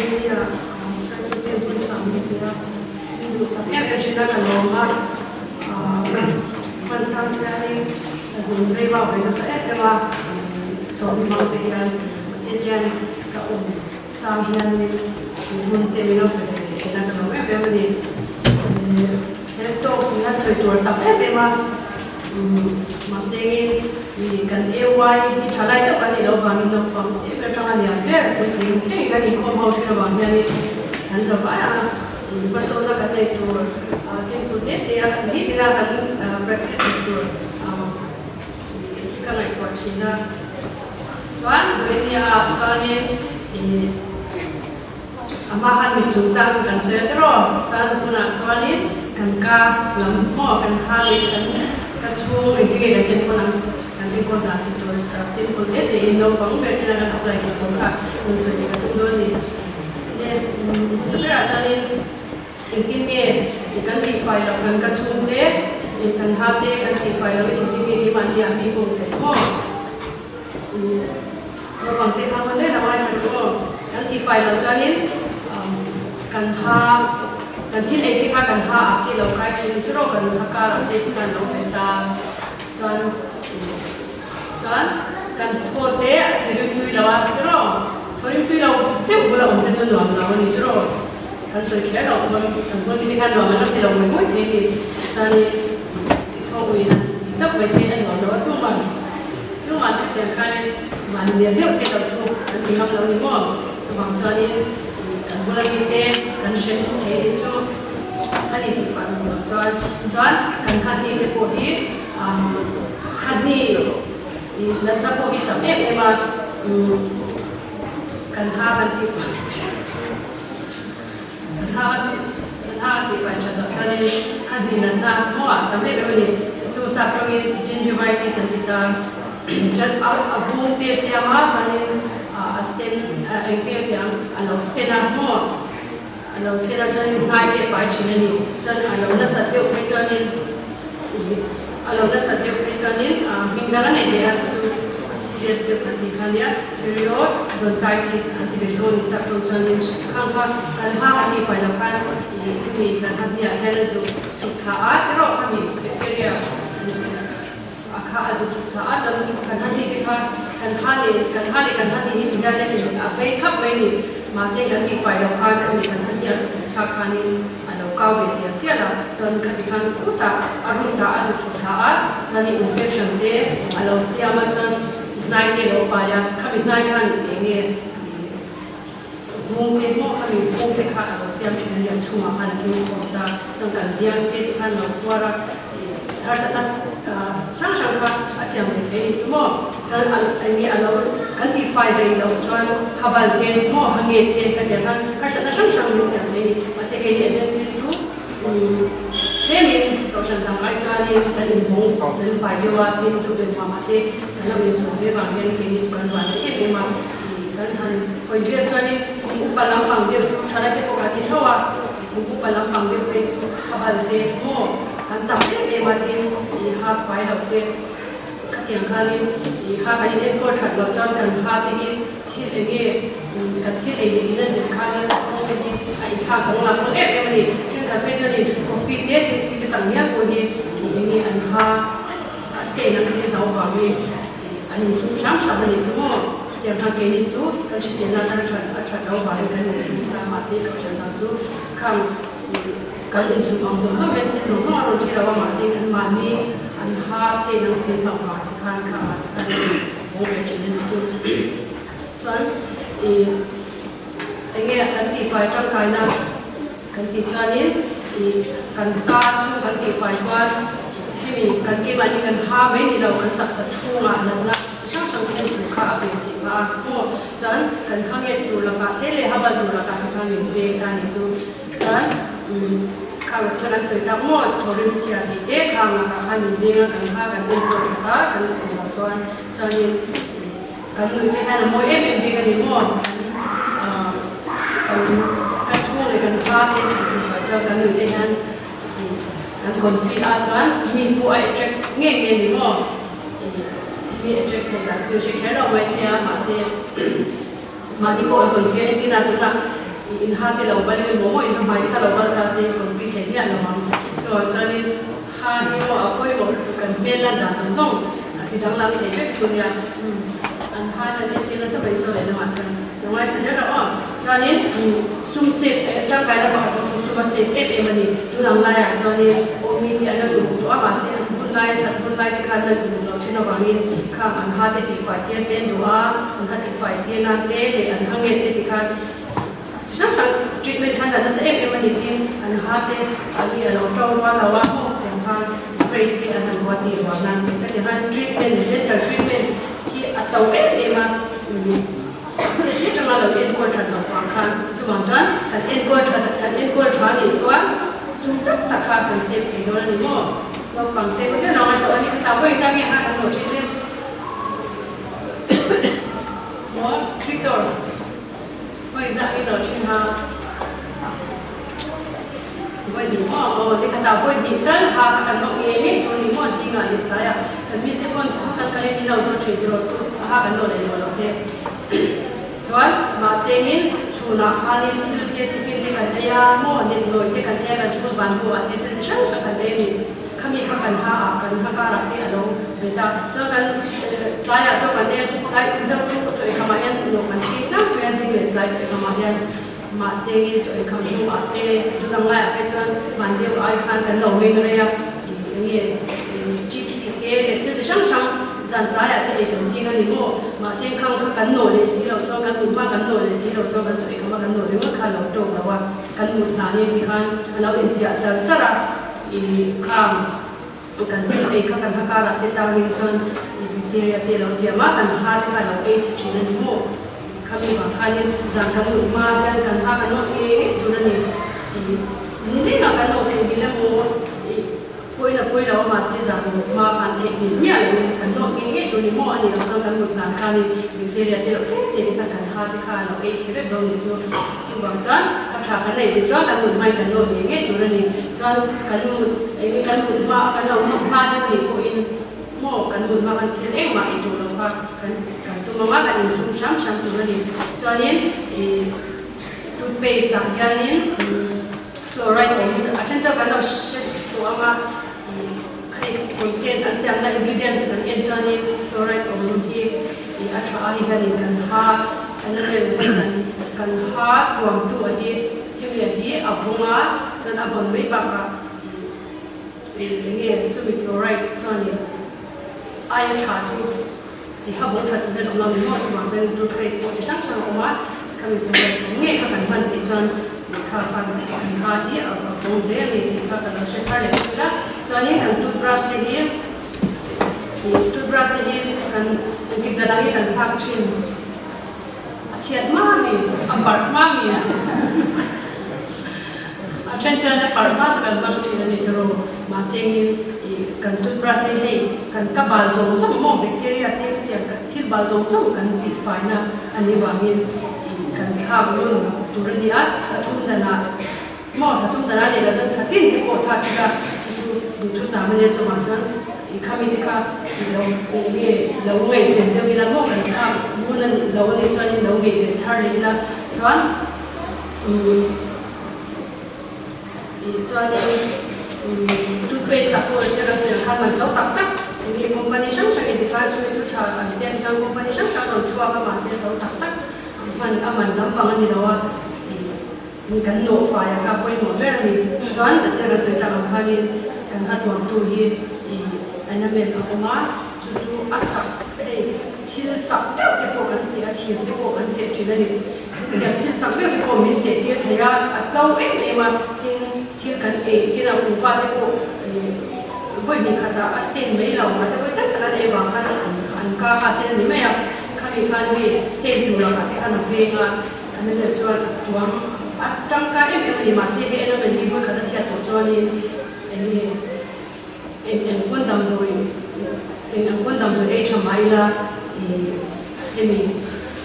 India hruaitute hmun tha min pe a, min duhsak em em thin a, ka lawm a, ka hman chang hianin ka zin vei vak ve nasa em em a, chawhnu hmang te hian mahse hian ka awm chang hianin hun te min lo pe ve leh thin a, ka lawm em em a ni. He talk hi hian sawi tur a tam em em a, mahse kan AY hi tha lai chauh kan nih loh vangin naupang em atanga lian ber puitling thlengin kan inkhawm ho thin avang hianin kan za vai a, hmasawnna kan nei tur simple te te a nitina kan practice nei tur hi ka ngaihtuah thin a. Chuan Bohemia ah chuanin Amah khan mit chungchang kan sawi a tiraw? Chuan tunah chuanin kan ka lam maw kan ha leh kan ka chhung engtin nge kan enkawl ang kan enkawl dan tih tur simple te tein naupang ber tena kan apply tih tur kha rawn sawi leh ka tum dawn a ni. Le hmasa berah chuanin engtin nge kan tihfai loh kan ka chhung te kan ha te kan tihfai loh engtin nge keimahni ah mi hung theih maw? Naupang te kha hawn daih lo a tha duh aw. Kan tih fai loh chuanin kan ha kan thil ei te kha kan ha ah te lo kai thin tur aw kan ha kar ah te te khan lo pe ta chuan chuan kan thaw te a thi rim tui lo a tur aw thaw rim tui lo deuh bula awm te chu nuam lo a ni tur aw kan sawi kher loh pawn kan pawn mi te khan nuam an lo ti lo ngawih ngawih thei a ni chuanin i thaw ui han ti tak mai te a nuam lo a tumah. Hnungah te tiang khanin mahni lian deuh te lo chu kan ti ngam lo ni maw? Chuvang chuanin kan bula mi te kan hre hmuh thei ni chu kan intihfah duh loh chuan chuan kan hahni te pawh hi hahni natna pawh hi tam em em a kan ha kan tihfah Kan ha a tih kan ha a tih fai that loh chuanin kha hni natna maw ah tam em em a ni. Chu chu sap tawngin gingivitis an ti ta. Chuan a a vung te a siam a chuanin a sen engtin a ti ang a lo sen a maw a lo sen a chuanin hnai te a pai thin a ni. Chuan a lo nasat deuh phei chuanin ih a lo nasat deuh phei chuanin hming dang a nei leh a chu chu a serious deuh kan tih kha nia. Periodontitis an ti ve tho a ni sap tawng chuanin khang kha kan ha kan tih fai loh khan ih hemi kan ha hniah hian a zu chhuk thla a erawh khami bacteria a kha a zu chhuk thla a chuan kan ha hnih te kha kan ha leh kan ha leh kan ha hnih hi ti hian a in a vei thlap mai a ni mahse kan tih fai loh khan khami kan ha hniah a zu chhuk thlak khanin a lo kau ve tial tial a chuan khati khan khutah a root ah a zu chhuk thla a chuan infection te a lo siam a chuan Hnai te lo pai a, khami hnai khan eng nge ih vung te maw khami vung te kha a lo siam thin a nia chhungah khan a keu khawm ta chuan kan biang te te khan lo khuar a ih harsatna hrang hrang kha a siam ve thei a ni chu maw chuan a eng nge a lo kan tih fai rei loh chuan habal te maw hanget te ka tia khan harsatna hrang hrang min siam thei a ni mahse keini Adventist chu Tlemin kohhran dang ai chuanin kan invawng fel fai deuh a, tin chu inhuamah te kan lo insawm ve vang hian keini chu kan van em em a, ih kan han hawi vel chuanin kum upa lampang deuh chu thalai te pawh kan ni tho a, ih kum upa lampang deuh phei chu habal te maw kan tam em em a, tin ih ha fai loh te khatiang khanin ih ha kan in enkawl that loh chuan kan ha te hi Thil eng nge kan thil ei leh in a zir khanin a kawng te hi a inthlak danglam awl em em a ni. Thenkhat phei chuanin coffee te thil tui te tam hial pawh hi ih eng nge an ha a stain ang hi hlau vangin ih an insum hram hram a nih chu maw. Tiang khan keini chu kan hriselna atan a that a that lo vangin kan insum ta mahse kohhran dang chu khang ih kan insum ang zawng zawng hian thil zawng zawng a rawn hre lo a mahse an mahni an ha stain ang thil hlau vang te khan khang ah te khan Vawng ve thin a ni chu. Chuan ih enge kan tihfai tangkaina kan tih chuanin ih kan ka chhung kan tihfai chuan hemi kan keimahni kan ha mai ni lo kan taksa chhungah natna chi hrang hrang thlen tur kha a ven theih phah a maw. Chuan kan ha nget tur lakah te leh ha bal tur lakah te khan min veng ta a ni chu. Chuan kha rawh chuan an sawi tak maw thawrim chhia tih te kha ngakah khan min veng a kan ha kan enkawl that a kan enlo chuan chuanin kan nuih te hian a mawi em em bik a ni maw kan kan chhung leh kan ha te kan tih fai chuan kan nuih te hian kan confi a chuan mi pawh a attract ngei ngei a ni maw mi attract theih dan chu hre kher lo mai thei a mahse mahni pawh an confi a entir a tunah. I in ha te lo bal in emaw maw in ha hmai te kha lo bal ta se confi thei miah lo ang. Chuan chuanin ha hi maw a pawimawh lutuk kan hmel lan dan zawng zawng a ti danglam thei vek tu nia. Umm an ha hian entir nasa mai saw leh lamah chuan lo ngaithla zel rawh aw. Chuanin sum save tangkaina pakhat pawh chu sum a save em em a ni. Tun ang laiah chuanin aw mite an la uluk tawh a mahse an hun lai that hun lai te khan lan uluk loh thin avangin khang an ha te tihfai tir te an duh a, an ha tihfai tir nan te leh an ha nget te tikhan chi hrang hrang treatment khan an nasa em em a ni tin an ha te an i a lo to rual lo a maw tiang khan brace te an han vuah tih rual nan te kha tiang khan treatment dental treatment hi a to em em a. Heti atanga lo enkawl that loh vang khan chuvang chuan kan enkawl that kan enkawl tha nih chuan sum tak tak kha kan save thei dawn a ni maw? Naupang te pawh hian a thlawh a ni kha ta vawi chang nge kha kan hlawh thin le? Maw Victor vawi zah nge hlawh thin ha? Vawi hnih maw? Aw ni kha ta vawi hnih tal ha kha kan hlawh ngei ngei tur a ni maw? Zingah leh tlaiah kan miss te pawn school kan kal in min lo zawt thin tiraw school ha kan hlawh leh hlawh loh te. Chuan mahsengin chhunah khanin thil te tiffin te kan ei a maw net nawi te kan ei a kan school ban hnuah te thil chi hrang hrang kan ei a ni. Khami kha kan ha ah kan ha karah te a lo bet a chuan kan tlaiah chaw kan ei a tlai zauh chu chaw eikham ah hian nawh kan ching tlangpui a zing leh tlai chaw eikham ah hian mahsengin chaw eikham hnuah te dudang laiah phei chuan van deuh ai khan kan lo meng rei a eng nge chips tih te leh thil chi hrang hrang zan tlaiah te ei kan ching a ni maw? Mahse khang kha kan nawh leh si loh chuan kan mut hma kan nawh leh si loh chuan kan chaw eikham a kan nawh ringawt kha a lo tawk lo a, kan mut hna nen ti khan a lo inchiah char char a, ih khang kan thil ei kha kan ha karah te tangin chuan ih bacteria te a lo siam a, kan ha te kha a lo ei chhe thin a ni maw? Khami vang khanin zan kan mut hma hian kan ha kan nawh ngei ngei tur a ni, ih nilengah kan nawh theih ngil emaw ih. Pawina pawi lo a mahse zan mut hma khan theih ngei miah lo in kan nawt ngei ngei tur ni maw a ni lo chuan kan mut hlan khan in bacteria te loh te te te khan kan ha te kha a lo ei chhe vek dawn ni chu chuvang chuan ka tha kan neih duh chuan kan mut hma in kan nawt ngei ngei tur a ni chuan kan mut eng nge kan mut hma kan lo nawt hma deuh a nih pawh in maw kan mut hma khan thil engmah ei tur lo kha kan kan tum ang a kan insum hram hram tur a ni chuan in ih Toothpaste ah hianin fluoride awm a then chu kan lo hre tawh ang a, ih hei content an siamna ingredients kan en chuanin fluoride awm hi ih a tha a hei hianin kan ha an rem hei kan kan ha tuamtu a hi hemi a hi a vawng a chuan a vawn mai bakah ih eng nge chumi fluoride chuanin aia tha chu. I ha vawng that tur hian awm lo ni maw? Chuvang chuan toothpaste pawh chi hrang hrang a awm a, khami fluoride awm ngei kha kan hman tih chuan lehkha khan kan ha hi a vawng hle a ni tih kha ka lo hre thar leh thul a. Chuanin kan toothbrush te hi ih toothbrush te hi kan engtik dan angin kan thlak thin a chhiat hma mi a parh hma mi a then chuan a parh hma chu kan hmang thin a ni tiraw mahse engin ih kan toothbrush te hei kan ka bal zawng zawng maw bacteria te hetiang kan thil bal zawng zawng kan tihfaina a nih vangin ih kan thlak nun tur a ni a thla thum danah maw thla thum danah leh lah chuan thla tin te pawh thlak ila chu chu duhthusam a nia chuvang chuan ih khami te kha ih lo ih nge lo ngaihven deuh ila maw kan thlak ngun a nih lo a nih chuanin lo ngaihven thar leh ila chuan Umm ih chuanin umm toothpaste ah pawh thil kan sawi ang khan man to tak tak eng nge company hrang hrang in tikhan chumi chu tha an tia tikhan company hrang hrang rawn chhuak a mahse to tak tak hman a man lampang a ni lo a ih ni kan nawh fai a kha pawimawh ber a ni chuan a thil kan sawi tak ang khanin kan ha tuamtu hi ih enamel a awm a chu chu a sak hei thil sak deuh te pawh kan seh a thir te pawh kan seh thin a ni. Hetiang thil sak deuh te pawh min seh tir thei a, a tlo em em a, tin thil kan ei tir a, kum fate pawh vawi hnih khatah a stain mai lo, mahse vawi tak tak an ei vang khan an ka kha sen a ni mai a, khami khan hei stain tur lakah te khan a veng a, an enel chuan a tuam a tangkai em em a ni, mahse hei enamel hi vawi khat a chhiat tawh chuanin eng nge eng eng pawn damdawi eng eng pawn damdawi ei tha mah ila ih hemi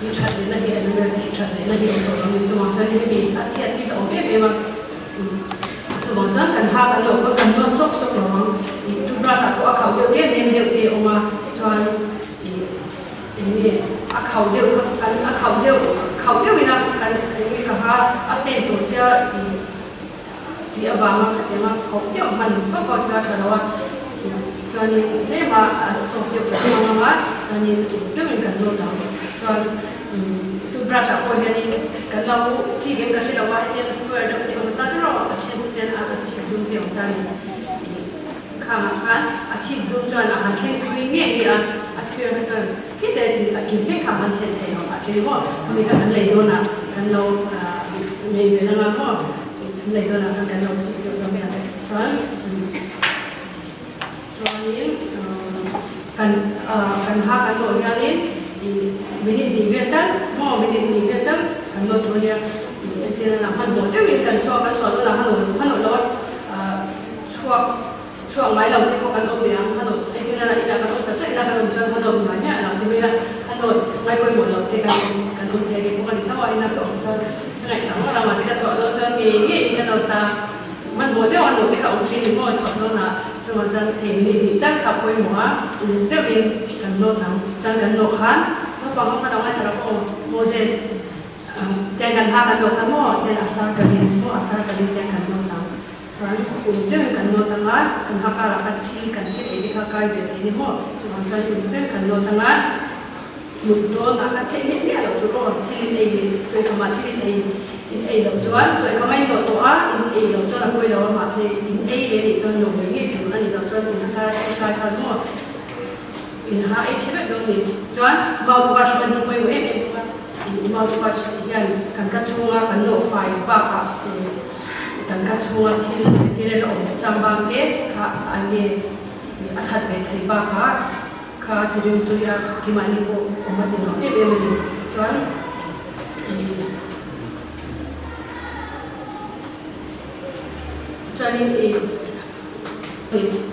tih that lehna hi an ber tih that lehna hi awm tawh lo ni chuvang chuan hemi a chhiat hi a awm em em a chuvang chuan kan ha kan lo pawn kan nawt sawk sawk lo ang ih toothbrush ah pawh a khauh deuh te nem deuh te a awm a chuan ih eng nge a. A khauh deuh kha kan a khauh deuh khauh deuhin a kan enge ka ha a stain tawh sia tih tih avanga khatianga khauh deuh hman vak vak kha a tha lo a chuanin tlema a soap deuh kan hmang ang a chuanin uluk deuhin kan nawt ang chuan toothbrush ah pawh hianin kan lo chik em ka hre lo a hetiang square deuh te awm ta rawh a then chu hian a chhip zum te awm ta a ni. Khangah khan a chhip zum chuan a han thleng thui nge nge a, a square kha chuan khite tih a kil thleng kha a han thlen theih loh a ṭhe maw? Khami kha kan lei dawnah kan lo nei ve nanga maw? Kan lei dawnah khan kan lo chhip deuh deuh mai a, chuan chuanin kan kan ha kan lawh hianin ih minute hnih vel tal maw minute hnih vel tal kan lawt tur ania ih entir a hmanhmawh deuhin kan chhuak a chhuah dawnah hmanhmawh loh a Chhuak chhuak ngai lo te pawh kan awm ve ang, Hanawt entirna lah inah kan awm chak chak ila kan awm chuan Hanawt ngai miah lo ti mai ila, Hanawt ngai pawimawh lo te kan awm kan awm thei a ni pawh ka ni tho a, ina ka awm chuan ka ngaihsak vak lo mahse ka chhuah dawn chuan ngei ngei in ka nawt ta, hmanhmawh deuh a nawt te kha awm thin ni maw chhuah dawnah chuvang chuan hei minute hnih tal kha pawimawh a uluk deuhin kan nawt ang chuan kan nawh khan naupang ho kha lo ngaithla lo aw Moses. Tiang kan ha kan nawh khan maw tiang a sar ka rin maw a sar ka rin tiang kan nawt ang chuan uluk deuhin kan nawt ang a kan ha karah khan thil kan thil ei te kha kai ve thei ni maw chuvang chuan uluk deuhin kan nawt ang a mut dawn ah khan theih miah miah loh tur aw thil in ei leh chawi khamah thil in ei in ei loh chuan chawi khama in nawh tawh a in ei loh chuan a pawi lo a mahse in ei leh nih chuan nawh ngei ngei tur a nih loh chuan in ha kara thil kai khan maw In ha ei chhe vek dawn ni. Chuan mouth wash hman hi pawimawh em em bawk a, ih mouth wash hian kan ka chhunga kan nawh fai bakah kan ka chhunga thil material a awm chang bang te kha a nge a that ve thei bakah kha tirimtui a kimahni pawh awm a ti nuam em em a ni. Chuan ih chuanin ih.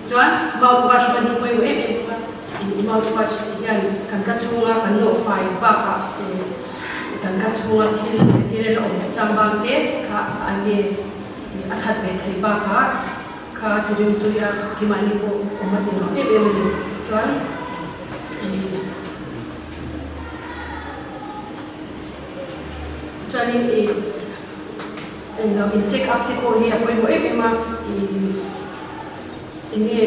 Chuan mouth wash hman hi pawimawh em em bawk a, ih mouth wash hian kan ka chhunga kan nawh fai bakah kan ka chhunga thil material awm chang bang te kha a nge a that ve thei bakah kha tirimtui a kimahni pawh awm a ti nuam em em a ni. Chuan ih chuanin ih. Englo in check up te pawh hi a pawimawh em em a, ih enge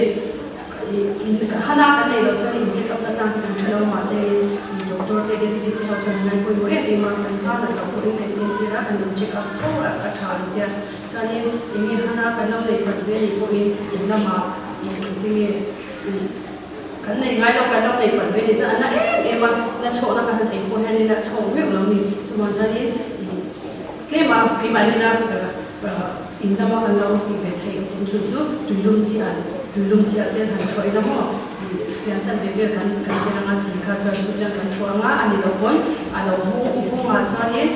ih hana kan neih loh chuan in check up na chang te kan hre lo mahse ih doctor te dentist te ho chuan an ngaih pawimawh em em a, kan hana loh pawhin kan entir a kan in check up fo a a tha an tia chuanin enge hana kan lo neih palh ve anih pawhin in lamah ih engtin nge ih kan nei ngai lo kan lo neih palh ve anih chuan a na em em a na chhawhna kha han ei pawh hianin a chhawk meuh lo ni chuvang chuanin ih. Tlema keimahni in lama kan lo tih ve theih awm chhun chu tuilum chiah tuilum chiah te han thuah ila maw fian chan ve vel kan kan tel anga chi kha chuan chu chuan kan thuah anga a ni loh pawn a lo vung vung ah chuanin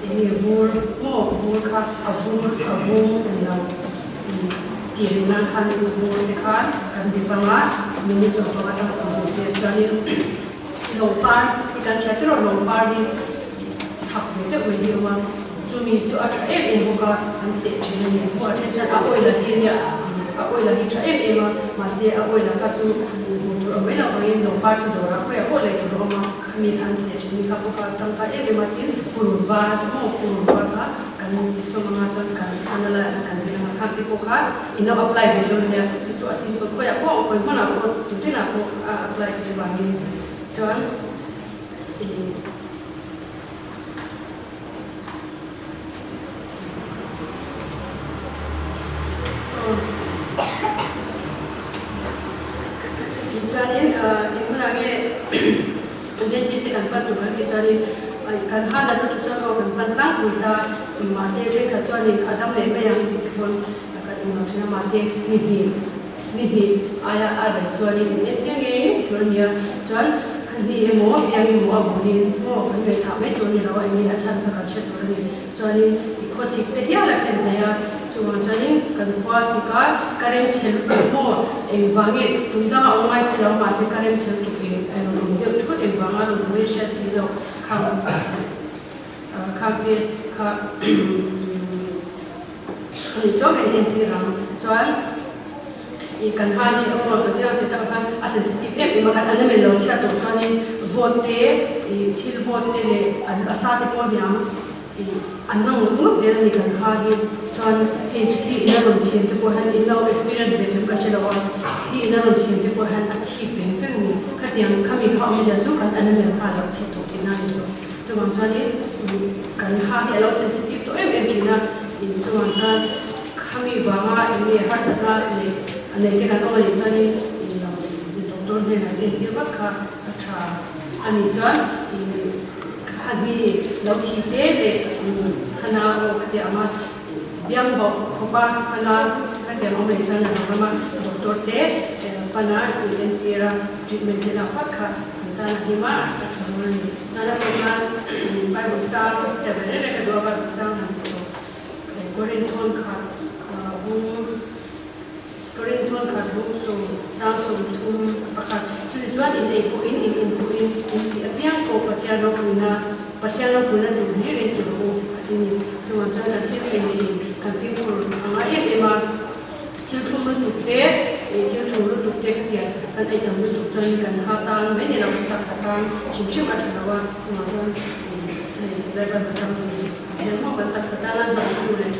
enge vur maw vur kha a vur a vung englo tih rih nan khan vur te khan kan dip anga minute 15 atanga 20 vel chuanin lawngpar hi kan hria tiraw lawngpar hi Thak ve deuh mai hi a awm a, chumi chu a tha em em bawk a, an seh thin a ni. Pawh a then chuan a oil a hi nia, a oil a hi tha em em a, mahse a oil a kha chu hmuh tur awm mai loh vangin lawngpar chu dawrah khawiah pawh lei tur a awm a, khami kha an seh thin ni kha bawk a tangkai em em a, tin purun var maw purun var kha kan ti sawm anga chuan kan an la kan vil anga khang te pawh kha in lo apply ve dawn nia, chu chu a simple khawiah pawh khawi hmunah pawh tutinah pawh a apply theih avangin chuan ih. Chuanin eng hunah nge dentist te kan pan tur kan tih chuanin kan ha dat lutuk chuan aw kan pan tlangpui ta mahse thenkhat chuanin a dam leh mai ang tih te pawn kan inlo thin a mahse ni hnih ni hnih aia a rei chuanin in entir ngei ngei tur a nia chuan Hni emaw, biang emaw a vunin maw kan ngaihthah mai tur a ni lo a, enge a chhan kha kan hre tur a ni. Chuanin i khawsik te hial a thlen thei a, chuvang chuanin kan khua sik a, ka rem chhe lutuk maw, engvang nge tum danga awm ngai si lo, mahse ka rem chhe lutuk eng a rawn awm deuh thut, engvanga rawn awm nge hriat si lo, khang khang te kha a nih chuan kan entir ang. Chuan. I kan ha hi a aw ka chiang si tak khan a sensitive em em a kan a namen lo chhiat tawh chuanin vawt te i thil vawt te leh a sa te pawh hniam i an nang ngawt ngawt zel a ni kan ha hi chuan hei thli in a rawn chhim te pawh hian in lo experience ve them ka hre lo a thli in a rawn chhim te pawh hian a thip veng veng a ni khatiang khami kha awmzia chu kan a namen kha a lo chhe tawh tihna a ni chu chuvang chuanin kan ha hi a lo sensitive tawh em em thin a i chuvang chuan Khami vanga eng nge harsatna leh a nei te kan awm a nih chuanin i lo doctor hnenah in entir vat kha a tha a nih chuan i khani lo thi te leh khana aw khatiang anga biang bawk khawpa khana khatiang awm a nih chuan a lo rama doctor te pana in entir a treatment te lak vat kha an tan a him a a tha dawn a ni. Chuan a tawp nan Bible chang chhiar ve reng reng ka duh a Bible chang han tawp. Korinthon khat bung Korinthon khat bung sawm chang 31 Chutichuan in ei pawhin in in pawhin in tih apiang pawh Pathian ropuina Pathian ropuina tur hlir in ti rawh u a ti ni. Chuvang chuan kan thil ei leh in kan fimkhur a ngai em em a, thil thlum lutuk te ih thil thlum lutuk te khatiang kan ei tam lutuk chuan kan ha tan mai ni lo kan taksa tan hrim hrim a tha lo a, chuvang chuan ih hei Bible chang chu. Engemaw kan taksa tana hlawh tur leh